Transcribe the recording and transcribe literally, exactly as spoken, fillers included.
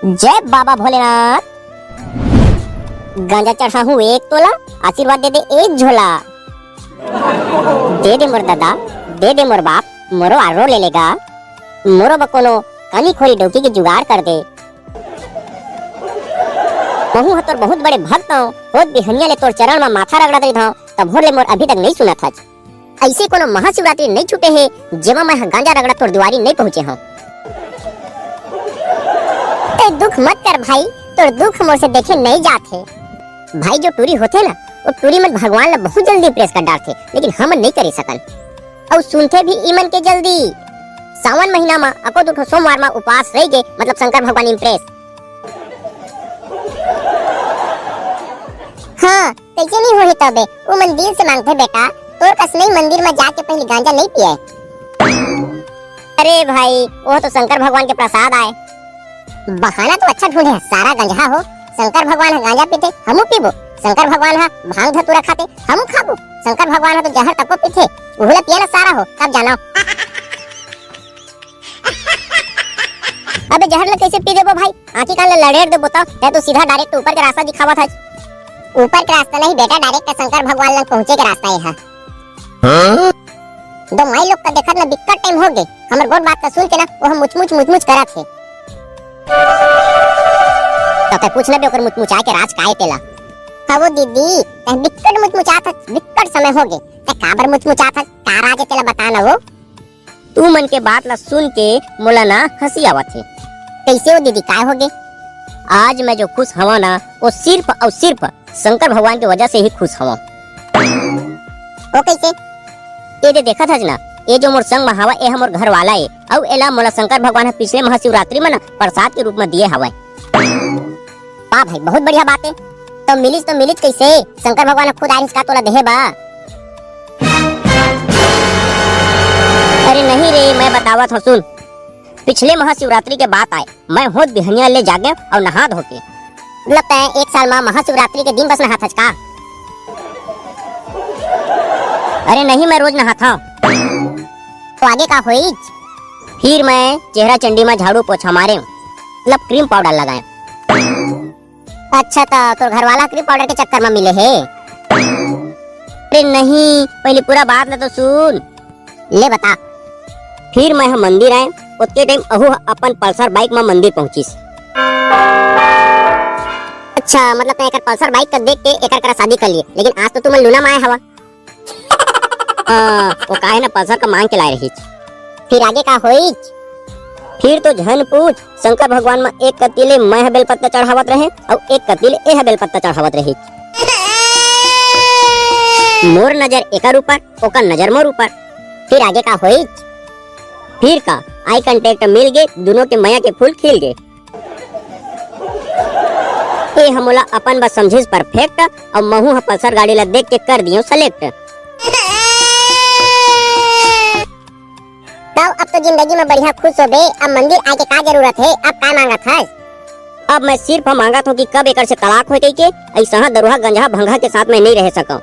जय बाबा भोलेनाथ। गांजा चढ़ाहूं एक तोला, आशीर्वाद दे दे एक झोला। दे दे मोर दादा, दे दे मोर बाप, मोरो आरो ले लेगा। मोरो ब कोनो कानी खोरी डौकी के जुगाड़ कर दे। महूं ह तोर बहुत बड़े भक्त हंव, होत बिहनिया ले तोर चरण म माथा रगड़त रहिथंव, तभोर ले मोर अभी तक नइ सुनत हच। अइसे कोनो महाशिवरात्रि नइ छूटे हे, जेमा मैं ह गांजा रगड़त तोर दुवारी नइ पहुंचे हंव। ते दुख मत कर भाई, तोर दुख मोर से देखे नइ जात हे। भाई, जो टूरी होथे ना, वो टूरी मन भगवान ला बहुत जल्दी impress कर डारथे, लेकिन हमन नइ करे सकन। अउ सुनथे भी इमन के जल्दी। सावन महीना म अको दू ठो सोमवार म उपास रहि गे, मतलब शंकर भगवान impress। हाँ, कइसे नहीं होही तबे? वो मन दिल से मांगथे बेटा, तोर कस नहीं मंदिर म जाके पहले गांजा नहीं पिए। अरे भाई, वो तो शंकर भगवान के प्रसाद आय। बहाना तो अच्छा ढूंढे, सारा गंजहा हो। शंकर भगवान ह गांजा पीथे, हमू पीबो। शंकर भगवान ह भांग धतूरा खाथे, हमू खाबो। शंकर भगवान ह तो जहर तको पीथे, उहू ला पिए ला सारा हो, तब जानो। अबे जहर ला कैसे पी देबो भाई? आंखी कान ला लड़ेर देबो त, तै तो सीधा direct ऊपर के रास्ता दिखावत हस। ऊपर के रास्ता नहीं बेटा, direct शंकर भगवान लंग पहुंचे के रास्ता ये हा। हाँ? दो माई लोग का देखत ना बिक्कट time हो गे, हमर गोठ बात का सुन के ना वो मुचमुच मुचमुच करत हे। तो तै पूछ ना बे ओकर मुचमुचाए के राज का ए तेला। हाँ वो दीदी, तै बिक्कट मुचमुचात हस, बिक्कट समय हो गे, तै काबर मुचमुचात हस, का राज ए तेला बता ना वो। तू मन के बात ला सुन के मोला ना हंसी आवत हे। कैसे हो दीदी, काय हो गे? आज मैं जो खुश हवा ना, वो सिर्फ और सिर्फ शंकर भगवान के वजह से ही खुश हवा। वो कैसे? ये दे देखत हस ना, ये जो मोर संग में हवा, ये हमर घर वाला ए, अउ एला मोला शंकर भगवान ह पिछले महाशिवरात्रि में ना प्रसाद के रूप में दिए हवय। वाह भाई, बहुत बढ़िया बात है। तो मिलिस तो मिलिस कैसे? शंकर भगवान ह खुद आए रिहिस का तोला देहे बा? अरे नहीं रे, मैं बतावत हूँ, सुन। पिछले महाशिवरात्रि के बात आए, मैं होत बिहनिया ले जागे और नहा धो के। मतलब तै एक साल में महाशिवरात्रि के दिन बस नहाथस का? अरे नहीं, मैं रोज नहाथा। तो आगे का होइच? फिर मैं चेहरा चंडी में झाड़ू पोछा मारे, मतलब cream powder लगाए। अच्छा, त तोर घरवाला cream powder के चक्कर में मिले हे? अरे नहीं, पहले पूरा बात ला तो सुन। ले बता। फिर मैं ह मंदिर आए, ओतके time अहू ह अपन Pulsar bike में मंदिर पहुंचिस। अच्छा, मतलब तै एकर Pulsar bike का देख के एकर करा शादी कर लिए, लेकिन आज तो तुमन लूना में आए हवा। हाँ, वो काहे ना Pulsar का मांग के लाए रहिच। फिर आगे का होइच? फिर तो झन पूछ, शंकर भगवान म एक कति ले मैं ह बेलपत्ता चढ़ावत रहे अउ एक कति ले ए ह बेलपत्ता चढ़ावत रहिच। मोर नजर एकर ऊपर, ओकर नजर मोर ऊपर। फिर आगे का होइच? फिर का, eye contact मिल गे, दोनों के मया के फूल खिल गे। ए ह मोला अपन बर समझिस perfect, अउ महू ह Pulsar गाड़ी ला देख के कर दियो select। तब अब तो जिंदगी में बढ़िया खुश हो बे, अब मंदिर आए के का जरूरत है, अब का मांगत हस? अब मैं सिर्फ मांगत हूँ कि कब एकर से तलाक होए कहिके, ऐसा दरुहा गंजहा भंगहा के साथ मैं नहीं रह सकूं।